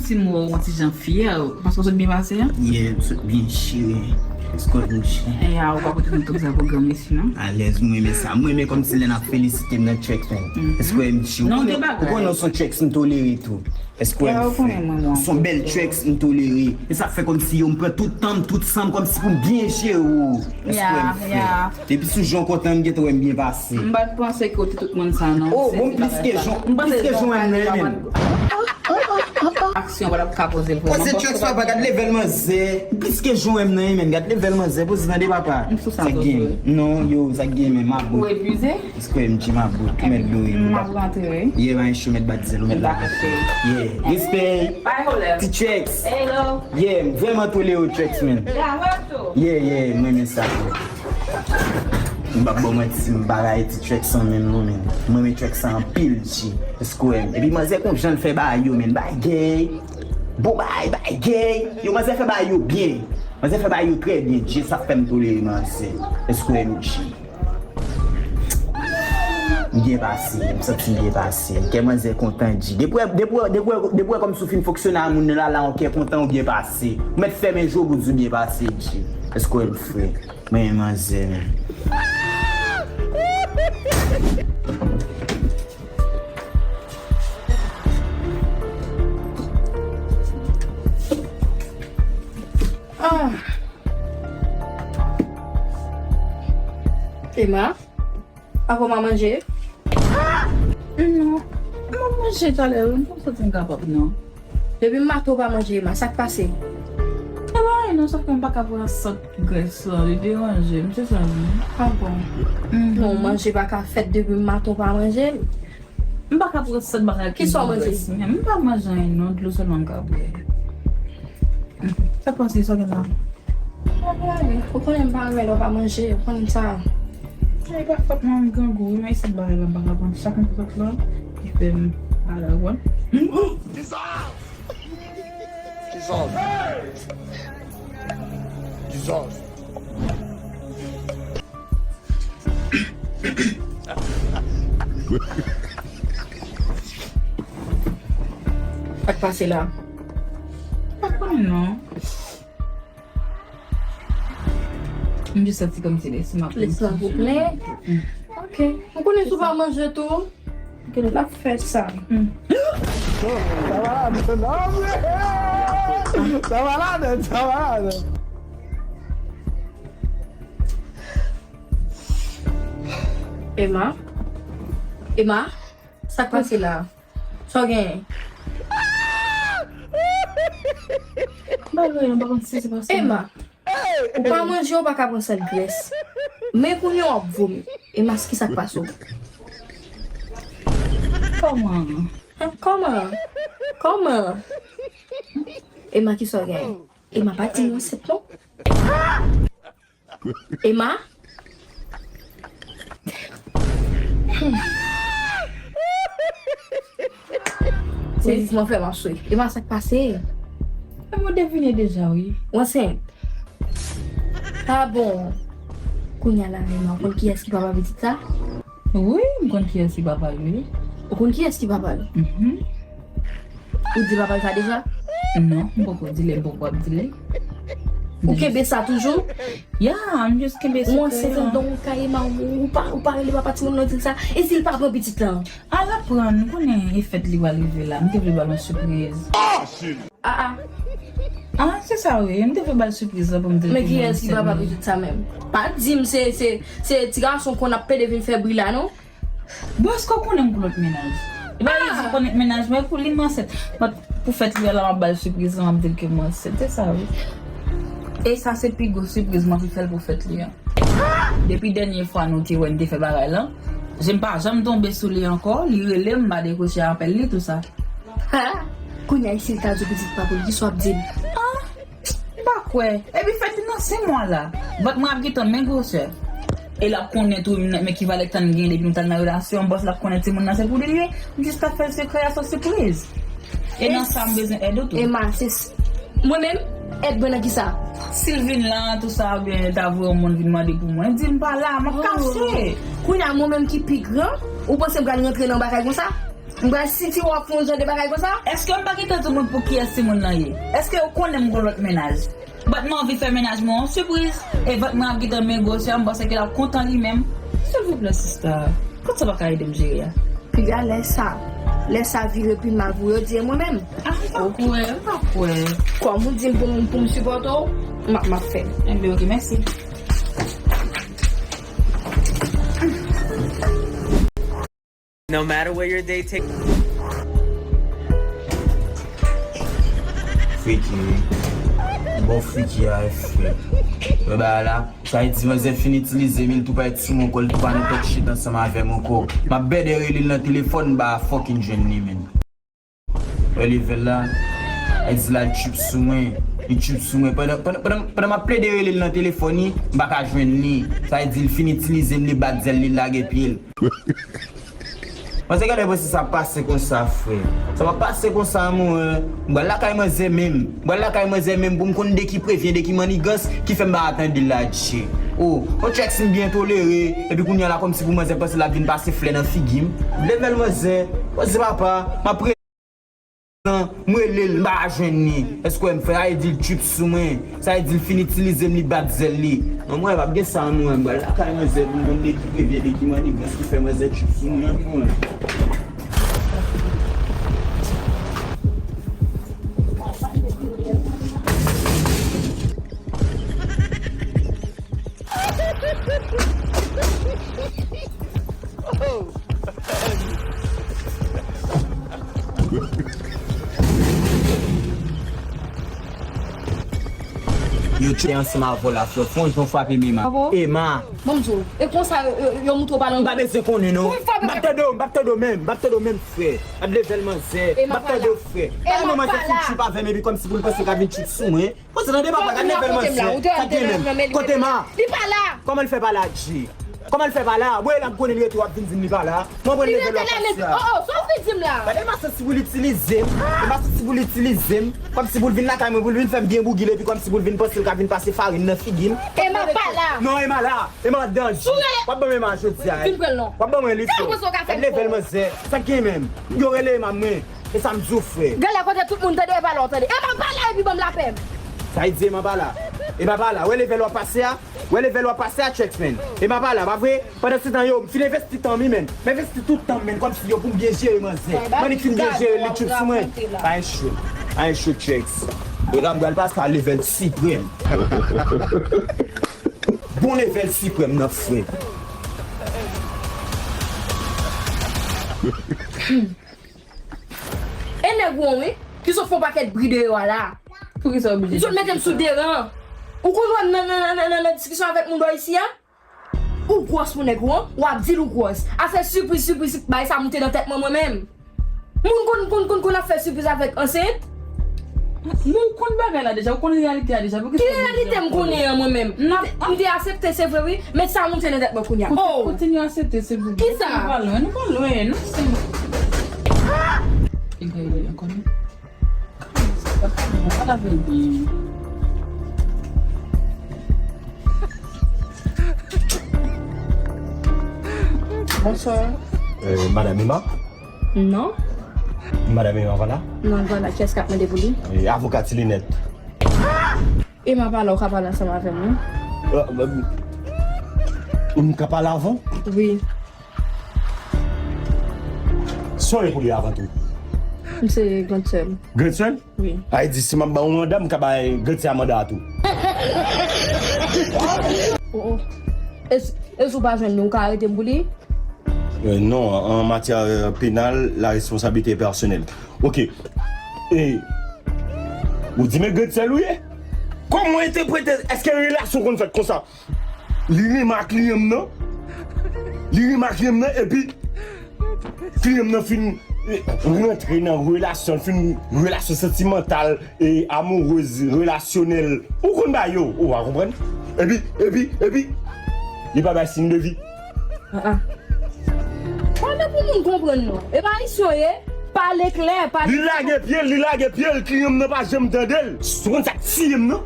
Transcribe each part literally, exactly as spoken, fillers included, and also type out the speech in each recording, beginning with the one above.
Si m wè w yon ti jan fyè, paske w sot byen pase a? Yeah, m sot byen chire. Èske w mouche? E a, ou pa pote kont tout sa pou granmesi, non? Alèz, mwen renmen sa. Mwen renmen kòmsi lè n ap felisite m nan chèk, men. Èske w mouche? Ou konnen, ou konnen w se yon chèk m tolere tou. Èske w fè? Se yon bèl chèk m tolere. E sa fè kòmsi yo m pran tout tan m, tout san m, kòmsi pou m byen jere w. Èske w fè? Depi sou jan w kontan, m gentan wè m byen pase. M pa t panse ke w te tout moun sa, non. Oh, bon, plis ke jan, plis ke jan w renmen m nan, men. Aksyon pa t ap ka poze l pou mwen. Poze chèk sa, pa gad level manzè. Plis ke jan w renmen m nan, men. Gad level manzè, poze tande papa. M sou sa. Sa k gen? Non, yo, sa k gen, men, m ap. Ou epuize? Èske m di m ap bout, ou mèt dwe, m ap rantre, wi. Yeah, man, chou mèt bat zèl, ou mèt la. Yeah, respè. Bye, Olè. Ti chèks. Hello. Yeah, m vrèman tolere w, chèks, man. Yeah, mwen tou. Yeah, yeah, mwen renmen sa. M p ap ba w manti, m pa rayi ti chèks an menm non, men. Mwen renmen chèks an anpil, G. Èske w wè m? Epi manzè kon jan l fè bagay yo, men. Bagay. Bon bagay, bagay. Yo, manzè fè bagay yo byen. Manzè fè bagay yo trè byen, G. Sa fè m tolere manzè. Èske w wè m, G? M byen pase, m santi m byen pase. Kè manzè kontan, G. Depi w wè, depi w wè, depi w wè, depi w wè kòmsi w fin fonksyone a moun nan la, la, yon kè kontan, ou byen pase. Ou mèt fèmen je w pou di w byen pase, G. Èske w wè m, frè? Mwen, manzè, men. Ah. Emma? Avan m a manje? Non. M ap manje talè, wi. M pa santi m kapab, non. Depi m maten w pa manje, Emma, sa k pase? E pa anyen, non, sòf ke m pa ka pran sant grès lan, li deranje m, se sa, wi. Ah bon? Non, manje pa ka fèt depi m maten w pa manje. M pa ka pran sant bagay ki gen grès, men m pa manje anyen, non, dlo sèlman m ka bwè. Sa k pase, sa w gen la? Ou konnen m pa renmen lè w pa manje, ou konnen sa. Ay, pa fòt mwen, m grangou wi, men se bagay la m pa ka pran chak yon ti sòs la ki fè m pa la, ou konprann? Jesus! Jesus! Jesus! Sa k pase la? M pa konnen non. M jis santi kòmsi lèsima pou plen. Lèsima pou plen? Ok. Ou konnen si w pa manje tou, l ap fè sa. Sa malad, non, men. Sa malad, sa malad. Emma? Emma? Sa k pase la? Sa w genyen? M pa gen anyen, m pa konn sa k pase. Emma, ou pa manje, ou pa ka pran sèl grès. Men kounye a w ap vomi. Emma, kisa k pase w? Kòman? Kòman? Kòman? Emma, kisa w genyen? Emma, pa di m ansent non. Emma? Sezisman fè m ap swe. Emma, sa k pase? Mwen devine deja, wi. Ou ansent? Ah bon. Kounye a la, Emma, ou konn kiyès ki papa pitit sa? Wi, m konn kiyès ki papa l, wi. Ou konn kiyès ki papa l? Mhm. Ou di papa l sa deja? Non, m poko di l, m poko ap di l. Ou kenbe sa toujou? Ya, m jis kenbe sekrè an. Ou ansent anndan yon kay, Emma, ou pa, ou pa rele papa timoun nan di l sa? E si l pa pran pitit lan? Al aprann, ou konnen e fèt li pral rive la, m te vle ba l yon sipriz. Ah, ah. Ah, se sa wi, m te vle ba l sipriz la pou m di l. Men kiyès ki papa pitit sa menm? Pa di m se, se, se ti gason konn ap pede vin fè bri la, non? Bon, èske w konnen m pou lòt mennaj? E pa li di konnen mennaj mwen pou li m ansent. But pou fèt li a la, m ap ba l sipriz la, m ap di l ke m ansent. Se sa wi. E sa se pi gwo sipriz m anvi fè l pou fèt li an. Depi dènye fwa nou te wè n te fè bagay lan, je m pa janm tonbe sou li ankò, li rele m, m pa dekwoche apèl li, tou sa. Ha! Kounye a, e si l ta di w pitit pa pou l, kisa w ap di l? Ah! M pa kwè. Epi fèt li nan senk mwa la. But mwen ap gentan men gwosè. E l ap konnen tou, men ki valè tan n gen depi nou t al nan relasyon, bòs la ap konnen timoun nan se pou li l ye. M jis t ap fè l sekrè a, se yon sipriz. E nan sa, m bezwen èd ou tou. Emma, se s-, mwen menm, èd mwen nan kisa? Si l vin la, tou sa, oubyen ta voye yon moun vin mande pou mwen, di m pa la, m ap kache. Kounye a, mwen menm ki pi gran, ou panse m pral rantre nan bagay konsa? M pral sitiye w ap fè yon jan de bagay konsa? Èske m pa gentan di w mwen pou kiyès timoun nan ye? Èske w konnen m gon lòt mennaj? But mwen anvi fè mennaj mwen yon sipriz. E vant mwen ap gentan men gwosè, m panse ke l ap kontan li menm. Silvouplè, sista, kote sa pa ka ede m jere a? Piga lè sa. Lè sa vire pi mal pou yo di e mwen menm. Ah, m pa kwè, m pa kwè. Kòm ou di m pou m, pou m sipòte w, m ap, m ap fè l. Enben, ok, mèsi. No matter where your day take. Freaky. Bon freaky a, frè. Wè bagay la. Sa vle di manzè fin itilize m, li tou pa ret sou mwen ankò, li tou pa nan tèt shit ansanm avè m ankò. M ap bèdè rele l nan telefòn, m pa fucking jwenn li, menn. Wè level la. Sa vle di l al trip sou mwen. Li trip sou mwen. Pandan, pandan, pandan, pandan m ap plede rele l nan telefòn, li, m pa ka jwenn li. Sa vle di l fin itilize m, li bat zèl li, lage pye l. Manzè genlè panse sa ap pase konsa, frè. Sa p ap pase konsa, mon, hein. M pral lakay manzè menm. M pral lakay manzè menm pou m konn de ki prevyen, de ki mannigans ki fè m pa tande l la, Dje. Oh, yon chèks m byen tolere, epi kounye a la kòmsi pou manzè panse l ap vin pase flè nan figi m. Level manzè, manzè papa, m ap rele nan, m rele l, m pa jwenn li. Èske w wè m fè a, e di l trip sou mwen? Sa vle di l fin itilize m, li bat zèl li. Non, mwen, p ap gen sa, non, mwen pral lakay manzè pou m konn de ki prevyen, de ki mannigans ki fè manzè trip sou mwen, mwen. Yo tcheke ansanm avè w la, frè. Fon jan w frape m, Ema. Ema. Ban m di w, e konsa yo, yo, yo moutre w pale anglè? M pa bezwen konnen, non. M ap tande w, m ap tande w menm, m ap tande w menm, frè. Gad level manzè, m ap tande w, frè. Gad manzè fin trip avè m, epi kòmsi pou l panse l ka vin trip sou mwen. Bon, se nan depa pa gad level manzè. Sa gen menm. Kote Ema? Li pa la. Kòman l fè pa la, Dje? Kòman l fè pa la? Bon, e la m konnen l rete, w ap vin di m li pa la. Mwen pran level w ap pase a. Oh, oh, sa w vin di m la? Gade Ema santi pou l itilize m. Ema santi pou l itilize m. Kòmsi pou l vin lakay mwen, pou l vin fè m byen bougil, epi kòmsi pou l vin panse l ka vin pase farin nan figi m. Ema pa la. Non, Ema la. Ema andan. W ap ban m Ema jodi a. Vin pran l non. W ap ban mwen li, frè. Gad level manzè. Sa gen menm. Yo rele Ema mwen. E sa m di w, frè. Gade kote tout moun tande, Ema pa la, w tande. Ema pa la epi ban m lapè m. Sa vle di Ema pa la. Ema pa la. Wè level w ap pase a? Wè level w ap pase a, Chexman? Ema pa la, pa vre? Pandansetan, yo, m fin envesti tan m, wi, menn. M envesti tout tan m, menn, kòmsi, yo, pou m byen jere manzè. M annik fin byen jere li, trip sou mwen. Pa gen cho. Pa gen cho, Chex. E la, m pral pase a level siprèm. Bon level siprèm nan, frè. E nèg ou an, wi, ki sot fè yon pakèt bri deyò a la. Poukisa w oblije? Li sot mete m sou deran. Ou konn wè m nan, nan, nan, nan, nan diskisyon avèk moun bò isi a? Ou gwòs, mon nèg ou an, w ap di l ou gwòs. Afè sipriz, sipriz, bay sa moute nan tèt mwen, mwen menm. Moun konn, konn, konn, konn ap fè sipriz avèk ansent. Men ou konn bagay la deja, ou konn reyalite a deja. Ki reyalite m konnen an mwen menm? M te, m te aksepte, se vre, wi, men sa moute nan tèt mwen kounye a. Oh! Kontinye aksepte, silvouplè. Kisa? Nou pa lwen, nou pa lwen, non, se. Li gade li ankò, non? Pale avè l byen. Bonswa. Euh, Madame Emma? Non. Madame Emma pa la? Non, l pa la. Kiyès k ap mande pou li? Eh, avoka Ti Linèt. Emma pa la, ou ka pale ansanm avè m, wi. Euh, euh, m ka pale avè w? Wi. Sa w ye pou li avan tou? M se grandsè l. Grandsè l? Wi. Ay di, si m ap ba w manda, m ka bay grandsè a manda a tou. Oh, oh. E si, e si w pa jwenn li, ou ka arete m pou li? Euh, non, en matière, euh, pénale, la responsabilité est personnelle. Ok. E, ou di men grandsè l ou ye? Kòman w entèprete, èske relasyon konn fèt konsa? Li renmen ak kliyan m nan. Li renmen ak kliyan m nan, epi kliyan m nan fin, eh, rantre nan relasyon, fin relasyon santimantal, e amourez, relasyonèl. Ou konn ba yo, ou pa konprann? Epi, epi, epi, li pa bay siy de vi. Ah, ah. Pale pou moun konprann non. E pa ayisyen w ye? Pale klè, pale klè. Li lage pye l, li lage pye l, kliyan m nan pa janm tande l. Ou konn sa k tiye m nan?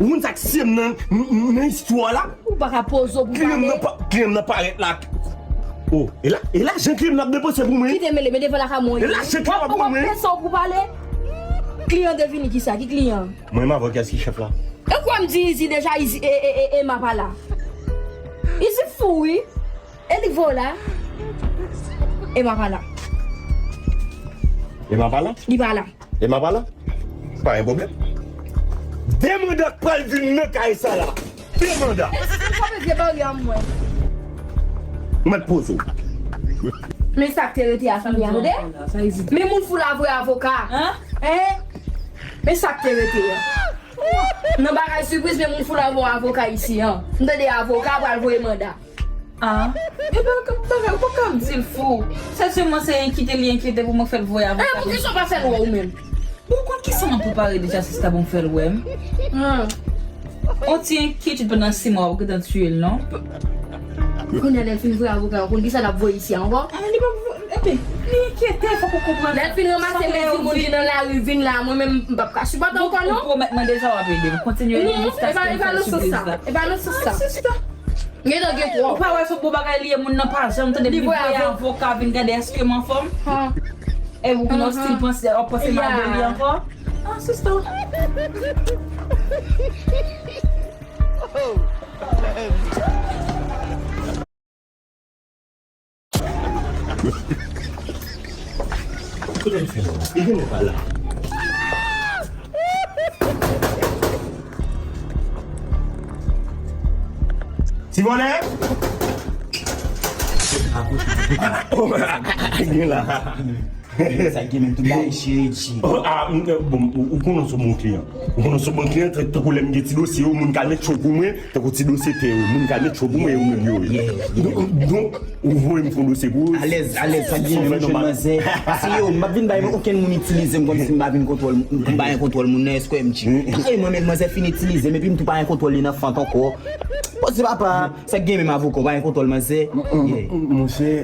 Ou konn sa k tiye m nan, n-, n-, nan istwa la? Ou pa ka poze w pou pale. Kliyan m nan pa, kliyan m nan parèt la. Oh, e la, e lajan kliyè m ap depanse pou mwen. Kite mele, men devan lakay mwen. E lajan kliyè m ap pou mwen. W ap pran san w pou pale. Kliyan te vini kisa? Ki kliyan? Mwen, m avè kiyès ki chèf la? E kwa m di Izi deja, Izi, e, e, e, Ema pa la. Izi fou, wi. E li k voye w la? Ema pa la. Ema pa la? Li pa la. Ema pa la? Pa gen pwoblèm. De manda k pral vin nan kay sa la. De manda. Ou frape vye baryè a mwen. Ou mèt poze w. Men sa k te rete a fini a, tande? Men moun fou la voye avoka. Hein? Men sa k te rete a. Nan bagay sipriz, men moun fou la voye avoka isi an. M tande avoka pral voye manda. Ah, ebyen, bagay, ou pa ka ap di l fou. Sèlman se enkyete li enkyete pou mwen fè l voye avoka. Eh, poukisa w pa fè l wè ou menm? Ou konn kisa m ap prepare deja, sista, pou m fè l wè m? Hmm. On ti enkyetid pandan sis mwa, w ap gentan tiye l, non? Kounye a, lè l fin voye avoka, ou konn kisa l ap voye isi a ankò? Ah, li p ap voye, epi, li enkyete, fòk ou konprann. Lè l fin ranmase mezi moun ki nan lari vin la, mwen menm, m p ap ka sipòte ankò, non? Ou pwomèt mwen deja w ap ede m. Kontinye ede m jiskaske m fè sipriz la. E pa nan sans sa. Sista. Gentan gen twòp. Ou pa wè se bon bagay li ye, moun nan pa janm tande li voye avoka vin gade èske m anfòm. E ou gen yon stil panse, w ap panse mal de li ankò. Ah, sista. Kote m fè non? Li gen pa la. Ti vòlè! Oh, gen la. Sa gen menm tout bagay cheri. Oh, ah, m, bon, ou, ou konnen sou bon kliyan. Ou konnen sou bon kliyan, tankou lè m gen ti dosye yo, moun ka met cho pou mwen, tankou ti dosye tè yo, moun ka met cho pou mwen, yo menm yo. Donk, donk, ou voye m fè yon dosye pou ou. Alèz, alèz, sa gen menm jwenn manzè. Si yo, m ap vin bay okenn moun itilize m kòmsi m pa vin kontwòl, m pa gen kontwòl moun nan, èske M G? Kay mwen menm manzè fin itilize m, epi m tou pa gen kontwòl li nan fant ankò. Poze papa, sa gen menm avoka, w pa gen kontwòl manzè. Monchè,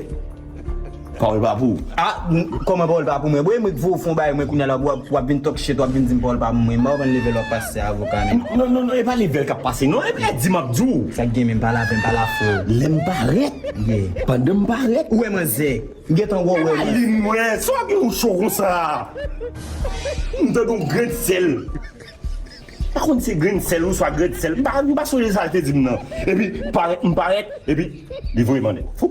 pawòl pa pou ou. Ah, kòman pawòl pa pou mwen? Bon, e mwen k voye w fè yon bagay, mwen kounye a la, w ap, w ap vin talk shit, w ap vin di m pawòl pa pou mwen. M pa konprann level w ap pase avoka menm. Non, non, non, e pa level k ap pase, non. E pa di m ap di w. Sa gen menm, pale avè m, pale afè w. Lè m parèt, pandan m parèt. Ou wè manzè. M gentan wè w, wè manzè. Li m wè, sa w ap gen yon cho konsa? M tande yon grenn sèl. Pa konn se grenn sèl ou swa grenn sèl. M pa, m pa sonje sa l te di m nan. Epi, parèt, m parèt, epi, li voye m anlè. Fou.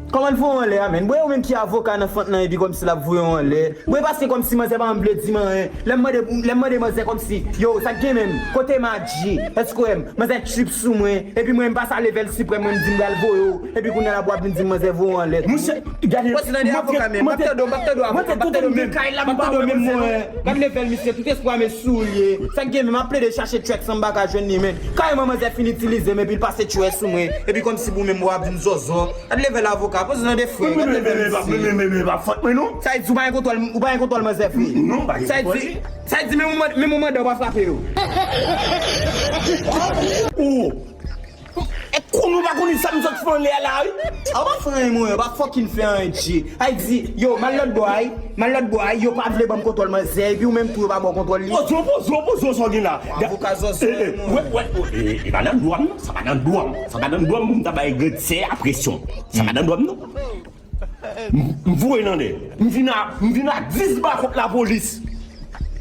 Kòman l voye w anlè a, menn? Bon, e ou menm ki avoka nan fant lan, epi kòmsi l ap voye w anlè. Bon, e paske kòmsi manzè pa janm vle di m anyen. Lè m mande, lè m mande manzè kòmsi, yo, sa k gen menm? Kote Madji? Èske w wè m? Manzè trip sou mwen. Epi mwen, m pase a level siprèm, mwen, m di m pral voye w. Epi kounye a la, pou w ap vin di m manzè voye w anlè. Monchè, gade, mwen te, mwen te, mwen te tout m gen kay la, m pa wè manzè non. Gad level misye, tout espwa m sou li. Sa k gen menm, m ap plede chache trèks, m pa ka jwenn li, men kareman manzè fin itilize m, epi l pase trèks sou mwen, epi kòmsi pou menm w ap vin zòzò. Gad level avoka, poze nan de frè, gad level misye. Men, men, men, men, men, pa fòt mwen non. Sa vle di ou pa gen kontwòl, ou pa gen kontwòl manzè vre. Non, pa gen kontwòl li. Sa vle di, sa vle di menm yon mand-, menm yon manda ou pa frape yo. Oh! E konnen w pa konnen sa m sot fè anlè a la, wi. A, w pa fè anyen, mwen, w pa fucking fè anyen, G. Ay di, yo, m al lòt bò a, m al lòt bò a, yo pa vle ban m kontwòl manzè, epi ou menm tou, yo pa ba w kontwòl li. Poze w, poze w, poze w, sa w gen la. Avoka zòzò, mwen. Wè, wè, wè, e, e pa nan dwa m, non, sa pa nan dwa m. Sa pa nan dwa m pou m ta bay grandsè a presyon. Sa pa nan dwa m, non. M, m voye nan de. M vin a, m vin a dis bakòp lapolis.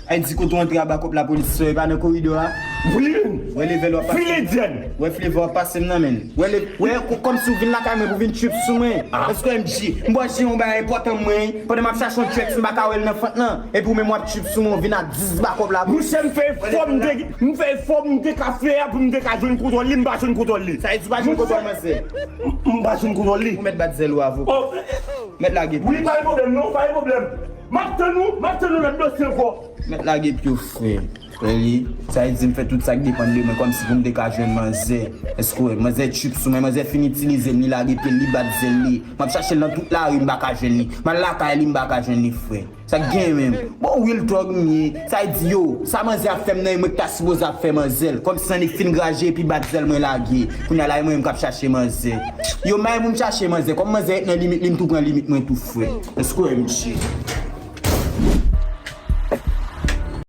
Ay di kote w antre a bakòp lapolis, e pa nan koridò a? Wi. Wè level w ap pase. File dyèn. Wè fleva w ap pase m nan, menn. Wè le, wè ko-, kòmsi w vin lakay mwen pou vin trip sou mwen. Ah. Èske M G, m bwè je yon bagay enpòtan mwen, pandan m ap chache yon trèks, m pa ka wè l nan fant lan. Epi w menm w ap trip sou mwen, w vin a dis bakòp lapolis. Monchè, m fè efò m te, m fè efò m te ka fè a pou m te ka jwenn kontwòl li, m pa jwenn kontwòl li. Sa vle di w pa jwenn kontwòl manzè? M, m pa jwenn kontwòl li. Ou mèt bat zèl ou, avoka. Oh. Mèt lage pye. Wi, pa gen pwoblèm, non, pa gen pwoblèm. M ap tann ou, m ap tann ou lòt dosye ankò. Mèt lage pye w, frè. Frè li, sa vle di m fè tout sa k depann de mwen, kòmsi pou m te ka jwenn manzè. Èske w wè, manzè trip sou mwen, manzè fin itilize m, li lage pye l, li bat zèl li. M ap chache l nan tout lari, m pa ka jwenn li. M al lakay li, m pa ka jwenn li, frè. Sa k gen menm? Bon, real talk m ye. Sa vle di, yo, sa manzè ap fè m nan, e mwen ki ta sipoze ap fè manzè l. Kòmsi sa li fin graje epi bat zèl mwen lage. Kounye a la, e mwen menm k ap chache manzè. Yo, m pa gen pou m chache manzè. Kòm manzè ret nan limit li, m tou pran limit mwen tou, frè. Èske w wè, mesye?